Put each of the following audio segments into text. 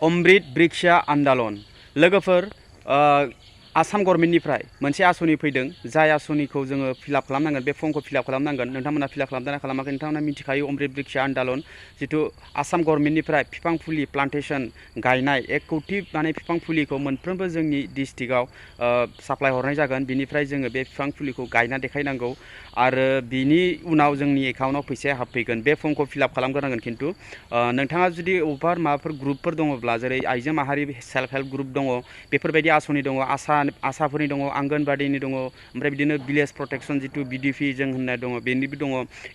अमृत बृक्षा आन्दलन लोगोफोर आसाम गभर्नमेन्टनिफ्राय मोनसे आसनि फैदों जाय आसनिखौ जोङो फिलाप खालामनांगोन बे फर्मखौ फिलाप खालामनांगोन नोंथांमोना फिलाप खालामदोंना खालामाखै नोंथांमोना मिथिखायो अमृत बृक्षा आन्दलन जिथु आसाम गभर्नमेन्टनिफ्राय बिफां फुलि प्लान्टेसन गायनाय 1 कौटि माने बिफां फुलिखौ मोनफ्रोमबो जोंनि डिस्ट्रिक्टआव साप्लाय हरनाय जागोन बिनिफ्राय जोङो बे बिफां फुलिखौ गायना देखायनांगौ आरो बिनि उनाव जोंनि एकाउन्टआव फैसाया हाबफैगोन बे फर्मखौ फिलाप खालामग्रोनांगोन खिन्थु नोंथाङा जुदि अबेबा माबाफोर ग्रुपफोर दङब्ला जेरै आइजो माहारि सेल्फ हेल्प ग्रुप दङ बेफोरबायदि आसनि दङ आसाफोरनि दङ आंगनबादिनि दङ ओमफ्राय बिदिनो भिलेज प्रटेक्शन जिथु बिडिपि जों होननाय दङ बेनिबो दङ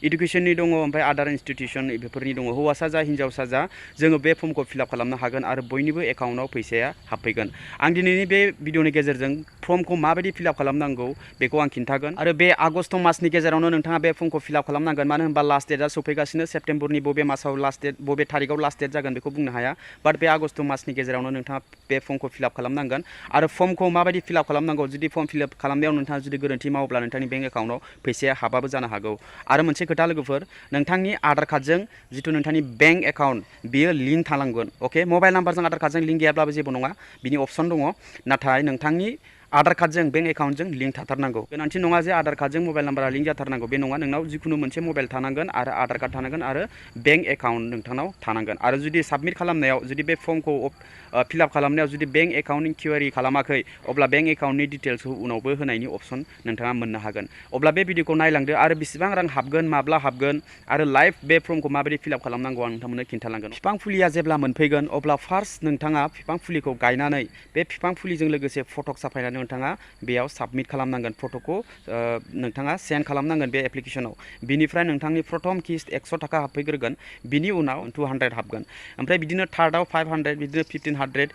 इडुकेसननि दङ ओमफ्राय आदार इन्स्टिटिउसन बेफोरनि दङ हौवासा जा हिन्जावसा जा जोङो बे फर्मखौ फिलाप खालामनो हागोन आरो बयनिबो एकाउन्टआव फैसाया हाबफैगोन आं दिनैनि बे भिडिअनि गेजेरजों फर्मखौ माबायदि फिलाप खालामनांगौ बेखौ आं खिन्थागोन आरो बे आगष्ट मासनि गेजेरावनो नोंथाङा बे फर्मखौ फिलाप खालामनांगोन मानो होनबा लास्ट डेटआ सफैगासिनो सेप्तेम्बरनि बबे मासाव लास्ट डेट बबे थारिखआव लास्ट डेट जागोन बेखौ बुंनो हाया बाट बे आगष्ट मासनि गेजेरावनो नोंथाङा बे फर्मखौ फिलाप खालामनांगोन आरो फर्मखौ माबायदि फिलाप खालामनांगौ जुदि फर्म फिलाप खालामनायाव नोंथाङा जुदि गोरोन्थि मावोब्ला नोंथांनि बेंक एकाउन्टआव फैसाया हाबाबो जानो हागौ आरो मोनसे खोथा लोगोफोर नोंथांनि आधार कार्डजों जिथु नोंथांनि बेंक एकाउन्ट बियो लिंक थानांगोन अके मबाइल नाम्बारजों आधार कार्डजों लिंक गैयाब्लाबो जेबो नङा बिनि अपसन दङ नाथाय नोंथांनि आधार कार्डजों बेंक एकाउन्टजों लिंक थाथारनांगौ गोनांथि नङा जे आधार कार्डजों मबाइल नाम्बारा लिंक जाथारनांगौ बे नङा नोंनाव जिखुनु मोनसे मबाइल थानांगोन आरो आधार कार्ड थानांगोन आरो बेंक एकाउन्ट नोंथांनाव थानांगोन आरो जुदि साबमिट खालामनायाव जुदि बे फर्मखौ फिलाप खालामनायाव जुदि बेंक एकाउन्टनि क्वेरि खालामाखै अब्ला बेंक एकाउन्टनि डिटेल्सखौ उनावबो होनायनि अपसन नोंथाङा मोननो हागोन अब्ला बे भिडिअखौ नायलांदो आरो बेसेबां रां हाबगोन माब्ला हाबगोन आरो लाइभ बे फर्मखौ माबायदि फिलाप खालामनांगौ आं नोंथांमोननो खिन्थालांगोन बिफां फुलिया जेब्ला मोनफैगोन अब्ला फार्स्ट नोंथाङा बिफां फुलिखौ गायनानै बे बिफां फुलिजों लोगोसे फटक साफायनानै नोंथाङा बेयाव साबमिट खालामनांगोन फट'खौ नोंथाङा सेन्ड खालामनांगन बे एप्लिकेशनाव बिनिफ्राय नोंथांनि प्रथम किस्त 100 थाखा हाबफैग्रोगोन बिनि उनाव 200 हाबगोन ओमफ्राय बिदिनो थार्डआव 500 बिदिनो 1500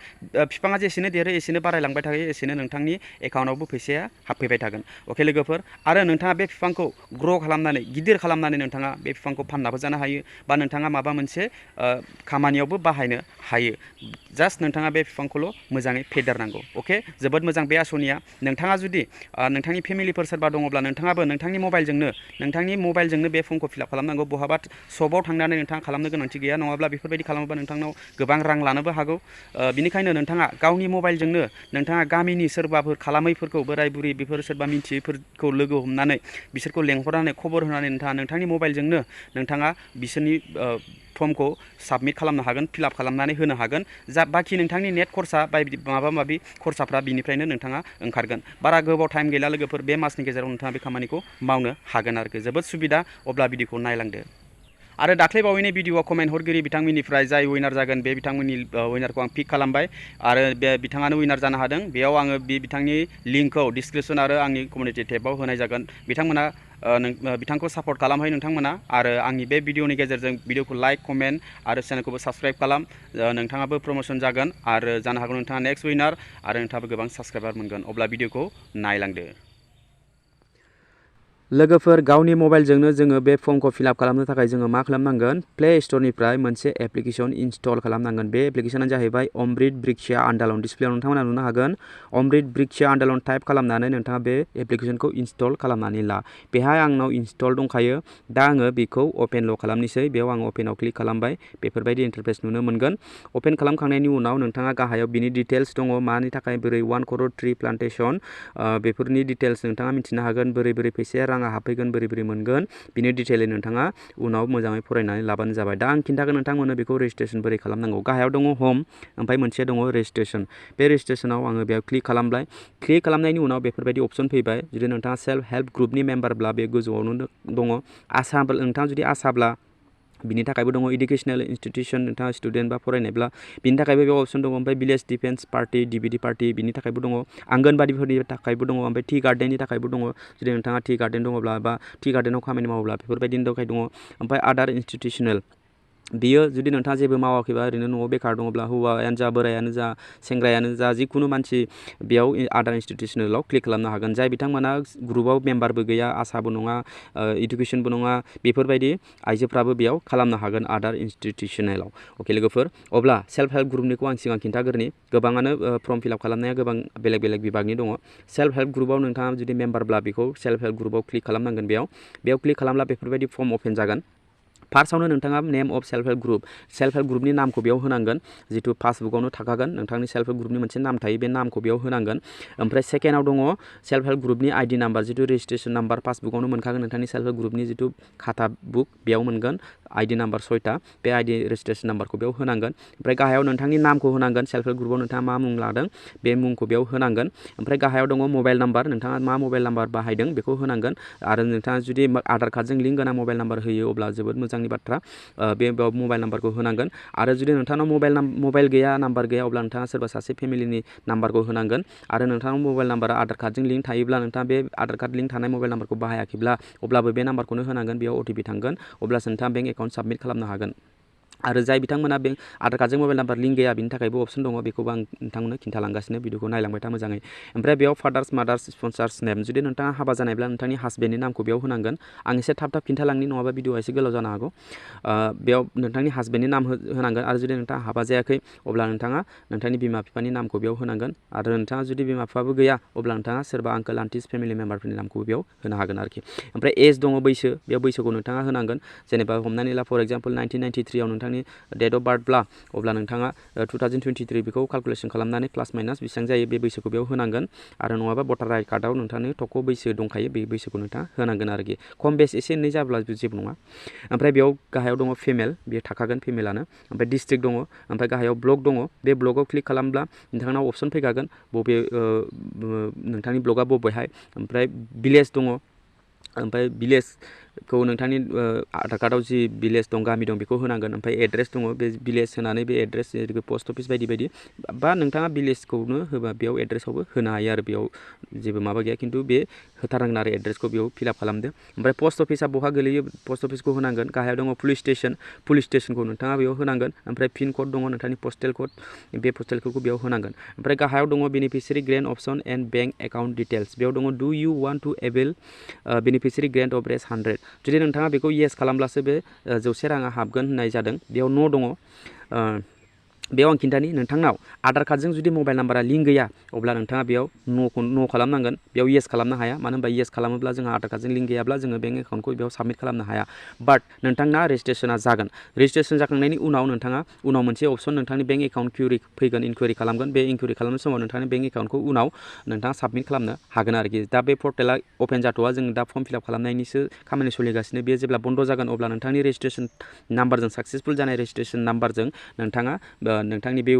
बिफाङा जेसेनो देरो एसेनो बारायलांबाय थायो एसेनो नोंथांनि एकाउन्टआवबो फैसाया हाबफैबाय थागोन अके लोगोफोर आरो नोंथाङा बे बिफांखौ ग्र' खालामनानै गिदिर खालामनानै नोंथाङा बे बिफांखौ फाननाबो जानो हायो बा नोंथाङा माबा मोनसे खामानियावबो बाहायनो हायो जास्ट नोंथाङा बे बिफांखौल' मोजाङै फेदेरनांगौ अके जोबोद मोजां बे आसनिया नोंथाङा जुदि नोंथांनि फेमिलिफोर सोरबा दङब्ला नोंथाङाबो नोंथांनि मबाइलजोंनो बे फर्मखौ फिलाप खालामनांगौ बहाबा सपआव थांनानै नोंथाङा खालामनो गोनांथि गैया नङाब्ला बेफोरबायदि खालामोबा नोंथांनाव गोबां रां लानोबो हागौ बिनिखायनो नोंथाङा गावनि मबाइलजोंनो नोंथाङा गामिनि सोरबाफोर खालामैफोरखौ बोराय बुरि बेफोर सोरबा मिन्थियैफोरखौ लोगो हमनानै बिसोरखौ लेंहरनानै खबर होनानै नोंथांनि मबाइलजोंनो नोंथाङा बिसोरनि फर्मखौ साबमिट खालामनो हागोन फिलाप खालामनानै होनो हागोन जा बाखि नोंथांनि नेट खरसा बायदि माबा माबि खरसाफ्रा बिनिफ्रायनो नोंथाङा ओंखारगोन बारा गोबाव टाइम गैला लोगोफोर बे मासनि गेजेराव नोंथाङा बे खामानिखौ मावनो हागोन आरोखि जोबोद सुबिदा अब्ला भिडिअखौ नायलांदो आरो दाख्लैबावैनि भिडिअआव कमेन्ट हरगिरि बिथांमोननिफ्राय जाय उइनार जागोन बे बिथांमोननि उइनारखौ आं पिक खालामबाय आरो बे बिथाङानो उइनार जानो हादों बेयाव आङो बे बिथांनि लिंकखौ डिसक्रिपसन आरो आंनि कमिउनिटि टेबाव होनाय जागोन बिथांमोना बिथांखौ सापर्ट खालामहै नोंथांमोना आरो आंनि बे भिडिअनि गेजेरजों भिडिअखौ लाइक कमेन्ट आरो चेनेलखौबो साबस्क्राइब खालाम नोंथाङाबो प्रमोसन जागोन आरो जानो हागौ नोंथाङा नेक्स्ट उइनार आरो नोंथाङाबो गोबां साबस्क्राइबार मोनगोन अब्ला भिडिअखौ नायलांदो लोगोफोर गावनि मबाइलजोंनो जोङो बे फर्मखौ फिलाप खालामनो थाखाय जोङो मा खालामनांगोन प्ले स्ट'रनिफ्राय मोनसे एप्लिकेसन इनस्टल खालामनांगोन बे एप्लिकेशनानो जाहैबाय अमृत बृक्षा आन्दलन डिसप्लेआव नोंथांमोना नुनो हागोन अमृत बृक्षा आन्दलन टाइप खालामनानै नोंथाङा बे एप्लिकेसनखौ इनस्टल खालामनानै ला बेहाय आंनाव इनस्टल दंखायो दा आङो बेखौ अपेनल' खालामनोसै बेयाव आं अपेनाव क्लिक खालामबाय बेफोरबायदि इन्टारफेस नुनो मोनगोन अपेन खालामखांनायनि उनाव नोंथाङा गाहायाव बिनि डिटेल्स दङ मानि थाखाय बोरै 1 crore ट्री प्लान्टेसन बेफोरनि डिटेल्स नोंथाङा मिथिनो हागोन बोरै बोरै फैसाया राङा हाबफैगोन बोरै बोरै मोनगोन बिनि डिटेलै नोंथाङा उनाव मोजाङै फरायनानै लाबानो जाबाय दा आं खिन्थागोन नोंथांमोननो बेखौ रेजिस्ट्रेसन बोरै खालामनांगौ गाहायाव दङ हम ओमफ्राय मोनसे दङ रेजिस्ट्रेसन बे रेजिस्ट्रेसनाव आङो बेयाव क्लिक खालामबाय क्लिक खालामनायनि उनाव बेफोरबायदि अपसन फैबाय जुदि नोंथाङा सेल्फ हेल्प ग्रुपनि मेम्बारब्ला बे गोजौआवनो दङ नोंथाङा जुदि आसाब्ला बिनि थाखायबो दङ इडुकेसनेल इन्स्टिटिउसन नोंथाङा स्टुडेन्ट बा फरायनायब्ला बिनि थाखायबो बे अपसन दङ ओमफ्राय भिलेज डिफेन्स पार्टि डिबिडि पार्टि बिनि थाखायबो दङ आंगनबादिफोरनि थाखायबो दङ ओमफ्राय टि गार्डेननि थाखायबो दङ जुदि नोंथाङा टि गार्डेन दङब्ला बा टि गार्डेनाव खामानि मावोब्ला बेफोरबायदिनि थाखाय दङ ओमफ्राय आदार इन्स्टिटिउसनेल बियो जुदि नोंथाङा जेबो मावाखैबा ओरैनो न'आव बेकार दङब्ला हौवायानो जा बोरायानो जा सेंग्रायानो जा जिखुनु मानसि बेयाव आदार इन्स्टिटिउसनेलाव क्लिक खालामनो हागोन जाय बिथांमोना ग्रुपआव मेम्बारबो गैया आसाबो नङा इडुकेसनबो नङा बेफोरबायदि आइजोफ्राबो बेयाव खालामनो हागोन आदार इन्स्टिटिउसनेलाव अके लोगोफोर अब्ला सेल्फ हेल्प ग्रुपनिखौ आं सिगां खिन्थाग्रोनि गोबाङानो फर्म फिलाप खालामनाया गोबां बेलेग बेलेग बिभागनि दङ सेल्फ हेल्प ग्रुपआव नोंथाङा जुदि मेम्बारब्ला बेखौ सेल्फ हेल्प ग्रुपआव क्लिक खालामनांगोन बेयाव क्लिक खालामब्ला बेफोरबायदि फर्म अपेन जागोन फार्स्टआवनो नोंथाङा नेम अफ सेल्फ हेल्प ग्रुपनि नामखौ बेयाव होनांगोन जिथु पासबुकआवनो थाखागोन नोंथांनि सेल्फ हेल्प ग्रुपनि मोनसे नाम थायो बे नामखौ बेयाव होनांगोन ओमफ्राय सेकेन्डआव दङ सेल्फ हेल्प ग्रुपनि आइडि नाम्बार जिथु रेजिस्ट्रेसन नाम्बार पासबुकआवनो मोनखागोन नोंथांनि सेल्फ हेल्प ग्रुपनि जिथु खाता बुक बेयाव मोनगोन आइडि नाम्बार 6टा बे आइडि रेजिस्ट्रेसन नाम्बारखौ बेयाव होनांगोन ओमफ्राय गाहायाव नोंथांनि नामखौ होनांगोन सेल्फ हेल्प ग्रुपआव नोंथाङा मा मुं लादों बे मुंखौ बेयाव होनांगोन ओमफ्राय गाहायाव दङ मबाइल नाम्बार नोंथाङा मा मबाइल नाम्बार बाहायदों बेखौ होनांगोन आरो नोंथाङा जुदि आधार कार्डजों लिंक गोनां मबाइल नाम्बार होयो अब्ला जोबोद मोजांनि बाथ्रा बे मबाइल नाम्बारखौ होनांगोन आरो जुदि नोंथांनाव मबाइल गैया नाम्बार गैया अब्ला नोंथाङा सोरबा सासे फेमिलिनि नाम्बारखौ होनांगोन आरो नोंथांनाव मबाइल नाम्बारा आधार कार्डजों लिंक थायोब्ला नोंथाङा बे आधार कार्ड लिंक थानाय मबाइल नाम्बारखौ बाहायाखैब्ला अब्लाबो बे नाम्बारखौनो होनांगोन बेयाव OTP थांगोन अब्लासो नोंथाङा बेंक एकाउन्ट साबमिट खालामनो हागोन आरो जाय बिथांमोना बे आधार कार्डजों मबाइल नाम्बार लिंक गैया बिनि थाखायबो अपसन दङ बेखौबो आं नोंथांमोननो खिन्थालांगासिनो भिडिअखौ नायलांबाय था मोजाङै ओमफ्राय बेयाव फादार्स मादार्स स्पन्सार्स नेम जुदि नोंथाङा हाबा जानायब्ला नोंथांनि हासबेन्डनि नामखौ बेयाव होनांगोन आं एसे थाब खिन्थालांनि नङाबा भिडिअआ एसे गोलाव जानो हागौ बेयाव नोंथांनि हासबेन्डनि नाम होनांगोन आरो जुदि नोंथाङा हाबा जायाखै अब्ला नोंथाङा नोंथांनि बिमा बिफानि नामखौ बेयाव होनांगोन आरो नोंथाङा जुदि बिमा बिफाबो गैया अब्ला नोंथाङा सोरबा आंकोल आन्टिस फेमिलि मेम्बारफोरनि नामखौ बेयाव होनो हागोन आरोखि ओमफ्राय एज दङ बैसो बेयाव बैसोखौ नोंथाङा होनांगोन जेनेबा हमनानै ला फर एग्जाम्पल 1993 आव नोंथांनि डेट अफ बार्थब्ला अब्ला नोंथाङा 2023 बेखौ केलकुलेसन खालामनानै प्लास माइनास बेसेबां जायो बे बैसोखौ बेयाव होनांगोन आरो नङाबा भटार आइ कार्डआव नोंथांनि थख' बैसो दंखायो बे बैसोखौ नोंथाङा होनांगोन आरोखि खम बेस एसे एनै जाब्ला जेबो नङा ओमफ्राय बेयाव गाहायाव दङ फिमेल बेयो थाखागोन फिमेलानो ओमफ्राय डिस्ट्रिक्ट दङ ओमफ्राय गाहायाव ब्लक दङ बे ब्लकआव क्लिक खालामब्ला नोंथांनाव अपसन फैखागोन बबे नोंथांनि ब्लकआ बबेहाय ओमफ्राय भिलेज दङ ओमफ्राय भिलेजखौ नोंथांनि आधार कार्डआव जि भिलेज दं गामि दं बेखौ होनांगोन ओमफ्राय एड्रेस दङ बे भिलेज होनानै बे एड्रेस जेरै पस्ट अफिस बायदि बा नोंथाङा भिलेजखौनो होबा बेयाव एड्रेसावबो होनो हायो आरो बेयाव जेबो माबा गैया खिन्थु बे होथारनांगोन आरो एड्रेसखौ बेयाव फिलआप खालामदो ओमफ्राय पस्ट अफिसा बहा गोलैयो पस्ट अफिसखौ होनांगोन गाहायाव दङ पुलिस स्टेसनखौ नोंथाङा बेयाव होनांगोन ओमफ्राय पिन कड दङ नोंथांनि पस्टेल कड बे पस्टेल क'डखौ बेयाव होनांगोन ओमफ्राय गाहायाव दङ beneficiary grant option and bank account details बेयाव दङ do you want to avail beneficiary grant of Rs 100 जुदि नोंथाङा बेखौ येस खालामब्लासो बे 100 राङा हाबगोन होननाय जादों बेयाव न' दङ बेयाव आं खिन्थानि नोंथांनाव आधार कार्डजों जुदि मबाइल नाम्बारा लिंक गैया अब्ला नोंथाङा बेयाव न' खालामनांगोन बेयाव येस खालामनो हाया मानो होनबा येस खालामोब्ला जोंहा आधार कार्डजों लिंक गैयाब्ला जोङो बेंक एकाउन्टखौ बेयाव साबमिट खालामनो हाया बाट नोंथांना रेजिस्ट्रेसना जागोन रेजिस्ट्रेसन जाखांनायनि उनाव नोंथाङा उनाव मोनसे अपसन नोंथांनि बेंक एकाउन्ट फैगोन इनकुवेरि खालामगोन बे इनकुवेरि खालामनाय समाव नोंथांनि बेंक एकाउन्टखौ उनाव नोंथाङा साबमिट खालामनो हागोन आरोखि दा बे पर्टेला अपेन जाथ'वा जों दा फर्म फिलआप खालामनायनिसो खामानि सोलिगासिनो बेयो जेब्ला बन्द जागोन अब्ला नोंथांनि रेजिस्ट्रेसन नाम्बारजों साक्सेसफुल जानाय रेजिस्ट्रेसन नाम्बारजों नोंथाङा नोंथांनि बे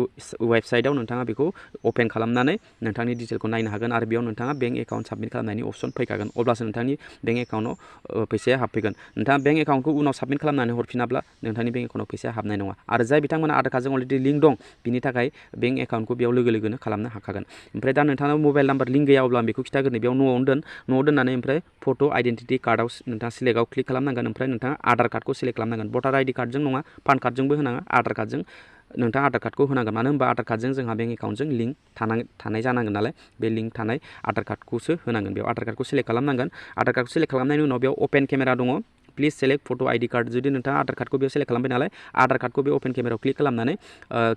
वेबसाइटआव नोंथाङा बेखौ अपेन खालामनानै नोंथांनि डिटेलखौ नायनो हागोन आरो बेयाव नोंथाङा बेंक एकाउन्ट साबमिट खालामनायनि अपसन फैखागोन अब्लासो नोंथांनि बेंक एकाउन्टआव फैसाया हाबफैगोन नोंथाङा बेंक एकाउन्टखौ उनाव साबमिट खालामनानै हरफिनाब्ला नोंथांनि बेंक एकाउन्टआव फैसाया हाबनाय नङा आरो जाय बिथांमोना आधार कार्डजों अलरेडि लिंक दं बिनि थाखाय बेंक एकाउन्टखौ बेयाव लोगो लोगोनो खालामनो हाखागोन ओमफ्राय दा नोंथांनाव मबाइल नाम्बार लिंक गैया अब्ला आं बेखौ खिथाग्रोनो बेयाव न'आव दोननानै ओमफ्राय फट' आइडेन्टिटि कार्डआव नोंथाङा सिलेक्टआव क्लिक खालामनांगोन ओमफ्राय नोंथाङा आधार कार्डखौ सिलेक्ट खालामनांगोन भटार आइडि कार्डजों नङा पान कार्डजोंबो होनाङा आधार कार्डजों नोंथाङा आधार कार्डखौ होनांगोन मानो होनबा आधार कार्डजों जोंहा बेंक एकाउन्टजों लिंक थानाय जानांगोन नालाय बे लिंक थानाय आधार कार्डखौसो होनांगोन बेयाव आधार कार्डखौ सिलेक्ट खालामनांगोन आधार कार्डखौ सिलेक्ट खालामनायनि उनाव बेयाव अपेन केमेरा दङ please select photo' ID card जुदि नोंथाङा आधार कार्डखौ बेयाव सेलेक्ट खालामबाय नालाय आधार कार्डखौ बे अपेन केमेरायाव क्लिक खालामनानै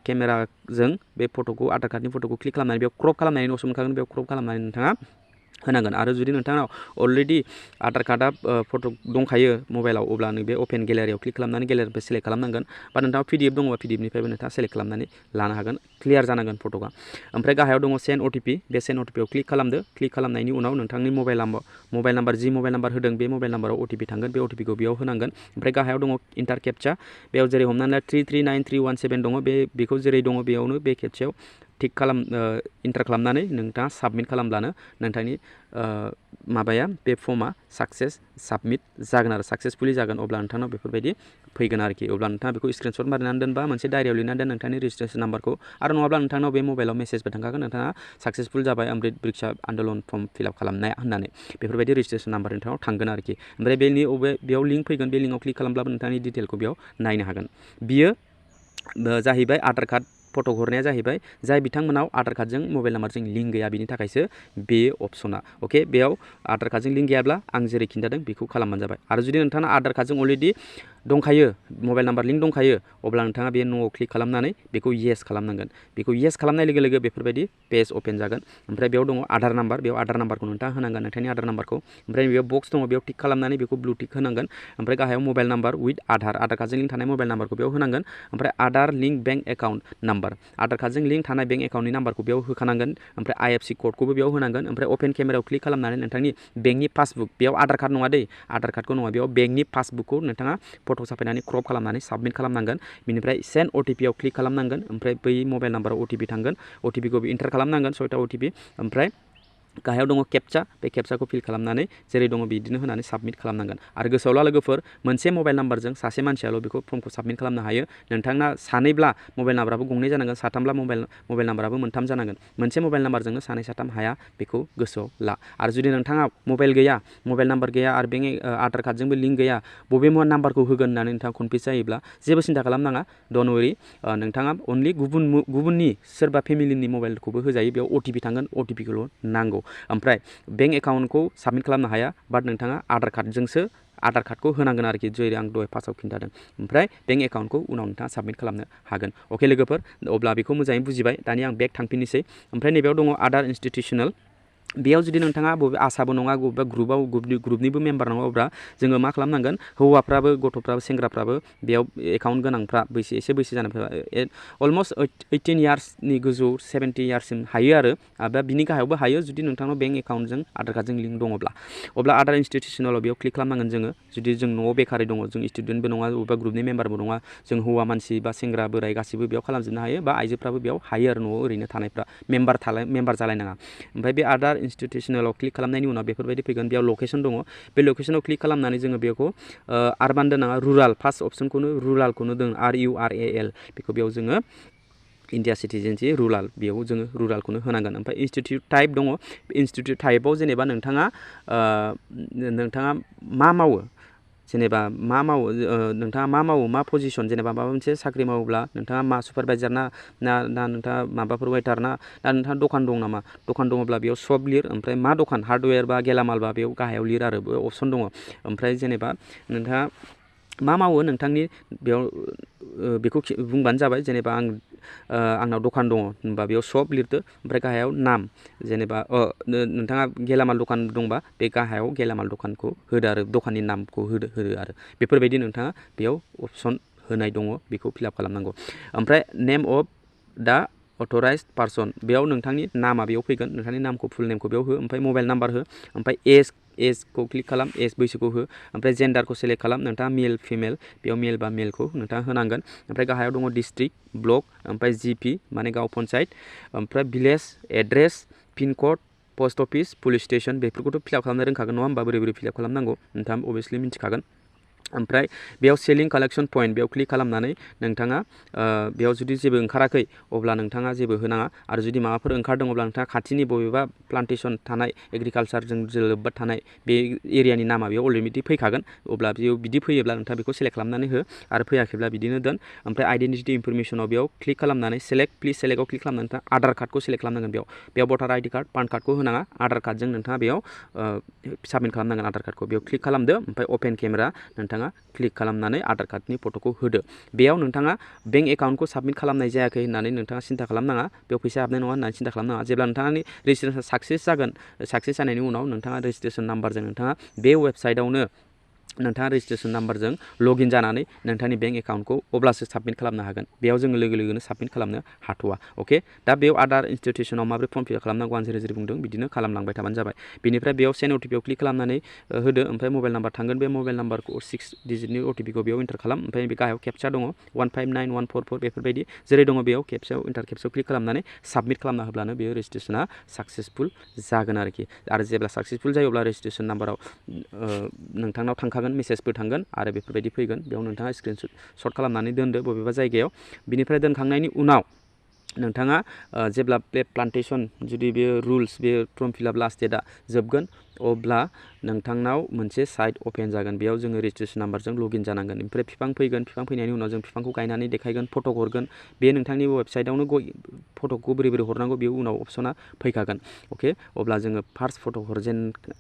केमेराजों बे फट'खौ आधार कार्डनि फट'खौ क्लिक खालामनानै बेयाव क्रप खालामनायनि अपसन मोनखागोन बेयाव क्रप खालामनानै नोंथाङा होनांगोन आरो जुदि नोंथांनाव अलरेडि आधार कार्डआ फट' दंखायो मबाइलाव अब्ला नों बे अपेन गेलारियाव क्लिक खालामनानै गेलारिनिफ्राय सेलेक्ट खालामनांगोन बा नोंथाङा PDF दङबा PDFनिफ्रायबो नोंथाङा सेलेक्ट खालामनानै लानो हागोन क्लियार जानांगोन फट'आ ओमफ्राय गाहायाव दङ सेन्ड OTP बे सेन्ड OTPआव क्लिक खालामदो क्लिक खालामनायनि उनाव नोंथांनि मबाइल नाम्बार जि मबाइल नाम्बार होदों बे मबाइल नाम्बाराव OTP थांगोन बे OTPखौ बेयाव होनांगोन ओमफ्राय गाहायाव दङ इन्टार केपचा बेयाव जेरै हमनानै ला 339317 दङ बेखौ जेरै दङ बेयावनो बे केपचायाव टिक इन्टार खालामनानै नोंथाङा साबमिट खालामब्लानो नोंथांनि माबाया बे फर्मआ साबमिट जागोन आरो साक्सेसफुलि जागोन अब्ला नोंथांनाव बेफोरबायदि फैगोन आरोखि अब्ला नोंथाङा बेखौ स्क्रिनशट मारिनानै दोनबा मोनसे डायरियाव लिरनानै दोन नोंथांनि रेजिस्ट्रेसन नाम्बारखौ आरो नङाब्ला नोंथांनाव बे मबाइलाव मेसेजबो थांखागोन नोंथाङा साक्सेसफुल जाबाय अमृत बृक्षा आन्दलन फर्म फिलआप खालामनाय होननानै बेफोरबायदि रेजिस्ट्रेसन नाम्बार नोंथांनाव थांगोन आरोखि ओमफ्राय बेयाव लिंक फैगोन बे लिंकआव क्लिक खालामब्लाबो नोंथांनि डिटेलखौ बेयाव नायनो हागोन बियो जाहैबाय आधार कार्ड फट' हरनाया जाहैबाय जाय बिथांमोनाव आधार कार्डजों मबाइल नाम्बारजों लिंक गैया बिनि थाखायसो बे अप्सना अके बेयाव आधार कार्डजों लिंक गैयाब्ला आं जेरै खिन्थादों बेखौ खालामबानो जाबाय आरो जुदि नोंथाङा आधार कार्डजों अलरेडि दंखायो मबाइल नाम्बार लिंक दंखायो अब्ला नोंथाङा बे न'आव क्लिक खालामनानै बेखौ येस खालामनांगोन बेखौ येस खालामनाय लोगो लोगो बेफोरबायदि पेज अपेन जागोन ओमफ्राय बेयाव दङ आधार नाम्बार बेयाव आधार नाम्बारखौ नोंथाङा होनांगोन नोंथांनि आधार नाम्बारखौ ओमफ्राय बेयाव बक्स दङ बेयाव टिक खालामनानै बेखौ ब्लु टिक होनांगोन ओमफ्राय गाहायाव मबाइल नाम्बार उइथ आधार कार्डजों लिंक थानाय मबाइल नाम्बारखौ बेयाव होनांगोन ओमफ्राय Aadhaar link bank account number Aadhaar कार्डजों लिंक थानाय बेंक एकाउन्टनि नाम्बारखौ बेयाव होखानांगोन ओमफ्राय IFSC क'डखौबो बेयाव होनांगोन ओमफ्राय अपेन केमेरायाव क्लिक खालामनानै नोंथांनि बेंकनि पासबुक बेयाव आधार कार्ड नङा दै आधार कार्डखौ नङा बेयाव बेंकनि पासबुकखौ नोंथाङा फट' साफायनानै क्रप खालामनानै साबमिट खालामनांगोन बिनिफ्राय सेन्ड OTP आव क्लिक खालामनांगोन ओमफ्राय बै मबाइल नाम्बाराव OTP थांगोन OTP खौ इन्टार खालामनांगोन 6टा OTP ओमफ्राय गाहायाव दङ केपचा बे केपचाखौ फिल खालामनानै जेरै दङ बिदिनो होनानै साबमिट खालामनांगोन आरो गोसोआव ला लोगोफोर मोनसे मबाइल नाम्बारजों सासे मानसियाल' बेखौ फर्मखौ साबमिट खालामनो हायो नोंथांना सानैब्ला मबाइल नाम्बाराबो गंनै जानांगोन साथामब्ला मबाइल नाम्बाराबो मोनथाम जानांगोन मोनसे मबाइल नाम्बारजोंनो सानै साथाम हाया बेखौ गोसोआव ला आरो जुदि नोंथाङा मबाइल गैया मबाइल नाम्बार गैया आरो बेंक आधार कार्डजोंबो लिंक गैया बबे नाम्बारखौ होगोन होननानै नोंथाङा कनफिउस जायोब्ला जेबो सिन्था खालामनाङा डन्ट वरि नोंथाङा अनलि गुबुननि सोरबा फेमिलिनि मबाइलखौबो होजायो बेयाव OTP थांगोन OTP खौल' नांगौ ओमफ्राय बेंक एकाउन्टखौ साबमिट खालामनो हाया बाट नोंथाङा आधार कार्डजोंसो आधार कार्डखौ होनांगोन आरोखि जेरै आं दहाय फार्स्टआव खिन्थादों ओमफ्राय बेंक एकाउन्टखौ उनाव नोंथाङा साबमिट खालामनो हागोन अके लोगोफोर अब्ला बेखौ मोजाङै बुजिबाय दानिया आं बेक थांफिननोसै ओमफ्राय नैबेयाव दङ आधार इनस्टिटिउसनेल बेयाव जुदि नोंथाङा बबे आसाबो नङा बबेबा ग्रुपनिबो मेम्बार नङा अब्ला जोङो मा खालामनांगोन हौवाफ्राबो गथ'फ्राबो सेंग्राफ्राबो बेयाव एकाउन्ट गोनांफ्रा एसे बैसो जानायफ्रा अलमस्ट 18 इयार्सनि गोजौ 70 इयार्ससिम हायो आरो दा बिनि गाहायावबो हायो जुदि नोंथांनाव बेंक एकाउन्टजों आधार कार्डजों लिंक दङब्ला अब्ला आधार इनस्टिटिउसनाव बेयाव क्लिक खालामनांगोन जोङो जुदि जों न'आव बेकारै दङ जों स्टुडेन्टबो नङा बबेबा ग्रुपनि मेम्बारबो नङा जों हौवा मानसि बा सेंग्रा बोराय गासिबो बेयाव खालामजोबनो हायो बा आइजोफ्राबो बेयाव हायो आरो न'आव ओरैनो थानायफ्रा मेम्बार जालायनाङा ओमफ्राय बे आधार इनस्टिटिउसनेलाव क्लिक खालामनायनि उनाव बेफोरबायदि फैगोन बेयाव लकेसन दङ बे लकेसनाव क्लिक खालामनानै जोङो बेखौ आरबान दोनाङा रुराल फार्स्ट अप्सनखौनो रुरालखौनो दोन RURAL बेखौ बेयाव जोङो इन्डिया सिटिजेनशिप रुराल बेयाव जोङो रुरालखौनो होनांगोन ओमफ्राय इनस्टिटिउट टाइप दङ इनस्टिटिउट टाइपआव जेनेबा नोंथाङा मा मावो जेनेबा नोंथाङा मा मावो मा पजिसन जेनेबा माबा मोनसे साख्रि मावोब्ला नोंथाङा मा सुपारभाइजार ना नोंथाङा माबाफोर वेटार ना नोंथाङा दखान दं नामा दखान दङब्ला बेयाव सब लिर ओमफ्राय मा दखान हार्डवेयर बा गेलामालबा बेयाव गाहायाव लिर आरो अपसन दङ ओमफ्राय जेनेबा नोंथाङा मा मावो नोंथांनि बेयाव बेखौ बुंबानो जाबाय जेनेबा आंनाव दखान दङ होनबा बेयाव सब लिरदो ओमफ्राय गाहायाव नाम जेनेबा नोंथाङा गेलामाल दखान दंबा बे गाहायाव गेलामाल दखानखौ होदो आरो दखाननि नामखौ होदो आरो बेफोरबायदि नोंथाङा बेयाव अपसन होनाय दङ बेखौ फिलआप खालामनांगौ ओमफ्राय नेम अफ दा अथराइज्ड पार्सन बेयाव नोंथांनि नामा बेयाव फैगोन नोंथांनि नामखौ फुल नेमखौ बेयाव हो ओमफ्राय मबाइल नाम्बार हो ओमफ्राय एजखौ क्लिक खालाम एज बैसोखौ हो ओमफ्राय जेन्डारखौ सेलेक्ट खालाम नोंथाङा मेल फिमेल बेयाव मेल बा मेलखौ नोंथाङा होनांगोन ओमफ्राय गाहायाव दङ डिस्ट्रिक्ट ब्लक ओमफ्राय GP माने गाव पन्सायत ओमफ्राय भिलेज एड्रेस पिनकड पस्ट अफिस पुलिस स्टेसन बेफोरखौथ' फिलआप खालामनो रोंखागोन नङा होमबा बोरै फिलआप खालामनांगौ नोंथाङा अभियासलि मिथिखागोन ओमफ्राय बेयाव सेलिं कालेक्सन पइन्ट बेयाव क्लिक खालामनानै नोंथाङा बेयाव जुदि जेबो ओंखाराखै अब्ला नोंथाङा जेबो होनाङा आरो जुदि माबाफोर ओंखारदों अब्ला नोंथाङा खाथिनि बबेबा प्लान्टेसन थानाय एग्रिकालसारजों लोब्बा थानाय बे एरियानि नामा बेयाव अलरेडि फैखागोन अब्ला बेयाव बिदि फैयोब्ला नोंथाङा बेखौ सेलेक्ट खालामनानै हो आरो फैयाखैब्ला बिदिनो दोन ओमफ्राय आइडेन्टिटि इनफरमेसनाव बेयाव क्लिक खालामनानै प्लिज सेलेक्टआव क्लिक खालामनानै नोंथाङा आधार कार्डखौ सेलेक्ट खालामनांगोन बेयाव भटार ID कार्ड पान कार्डखौ होनाङा आधार कार्डजों नोंथाङा बेयाव साबमिट खालामनांगोन आधार कार्डखौ बेयाव क्लिक खालामदो ओमफ्राय अपेन केमेरा नोंथाङा क्लिक खालामनानै आधार कार्डनि फट'खौ होदो बेयाव नोंथाङा बेंक एकाउन्टखौ साबमिट खालामनाय जायाखै होननानै नोंथाङा सिन्था खालामनाङा बेयाव फैसा हाबनाय नङा होननानै सिन्था खालामनाङा जेब्ला नोंथांनि रेजिस्ट्रेसन साक्सेस जानायनि उनाव नोंथाङा रेजिस्ट्रेसन नाम्बारजों नोंथाङा बे वेबसाइटआवनो नोंथाङा रेजिस्ट्रेसन नाम्बारजों लगइन जानानै नोंथांनि बेंक एकाउन्टखौ अब्लासो साबमिट खालामनो हागोन बेयाव जोङो लोगो लोगोनो साबमिट खालामनो हाथ'वा अके दा बेयाव आधार इनस्टिटिउसनाव माबोरै फर्म फिल खालामनांगौ आं जेरै बुंदों बिदिनो खालामलांबाय थाबानो जाबाय बेनिफ्राय बेयाव सेन्ड OTP आव क्लिक खालामनानै होदो ओमफ्राय मबाइल नाम्बार थांगोन बे मबाइल नाम्बारखौ 6 डिजिटनि OTP खौ बेयाव इन्टार खालाम ओमफ्राय बे गाहायाव केपचा दङ 159144 बेफोरबायदि जेरै दङ बेयाव केपचायाव क्लिक खालामनानै साबमिट खालामना होब्लानो बेयो रेजिस्ट्रेसना साक्सेसफुल जागोन आरोखि आरो जेब्ला साक्सेसफुल जायो अब्ला रेजिस्ट्रेसन नाम्बाराव नोंथांनाव थांखागोन मेसेजबो थांगोन आरो बेफोरबायदि फैगोन बेयाव नोंथाङा स्क्रिनशट खालामनानै दोनदो बबेबा जायगायाव बिनिफ्राय दोनखांनायनि उनाव नोंथाङा जेब्ला बे प्लान्टेसन जुदि बे रुल्स बे फर्म फिलाप लास्ट डेटआ जोबगोन अब्ला नोंथांनाव मोनसे साइट अपेन जागोन बेयाव जोङो रेजिस्ट्रेसन नाम्बारजों लगइन जानांगोन ओमफ्राय बिफां फैगोन बिफां फैनायनि उनाव जों बिफांखौ गायनानै देखायगोन फट' हरगोन बे नोंथांनि वेबसाइटआवनो फट'खौ बोरै हरनांगौ बे उनाव अपसना फैखागोन अके अब्ला जोङो फार्स्ट फट'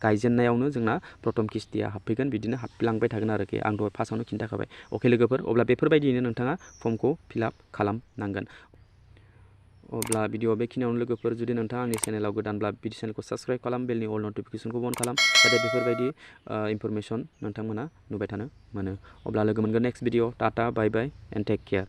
गायजेननायावनो जोंना प्रथम किस्तिया हाबफैगोन बिदिनो हाबलांबाय थागोन आरोखि आं दहाय फार्स्टआवनो खिन्थाखाबाय अके लोगोफोर अब्ला बेफोरबायदियैनो नोंथाङा फर्मखौ फिलाप खालामनांगोन अब्ला भिडिअ बेखिनियावनो लोगोफोर जुदि नोंथाङा आंनि चेनेलाव गोदानब्ला भिडिअ चेनेलखौ साबस्क्राइब खालाम बेलनि अल नटिफिकेसनखौ अन खालाम जाहाथे बेफोरबायदि इनफरमेसन नोंथांमोना नुबाय थानो मोनो अब्ला लोगो मोनगोन next video tata bye bye and take care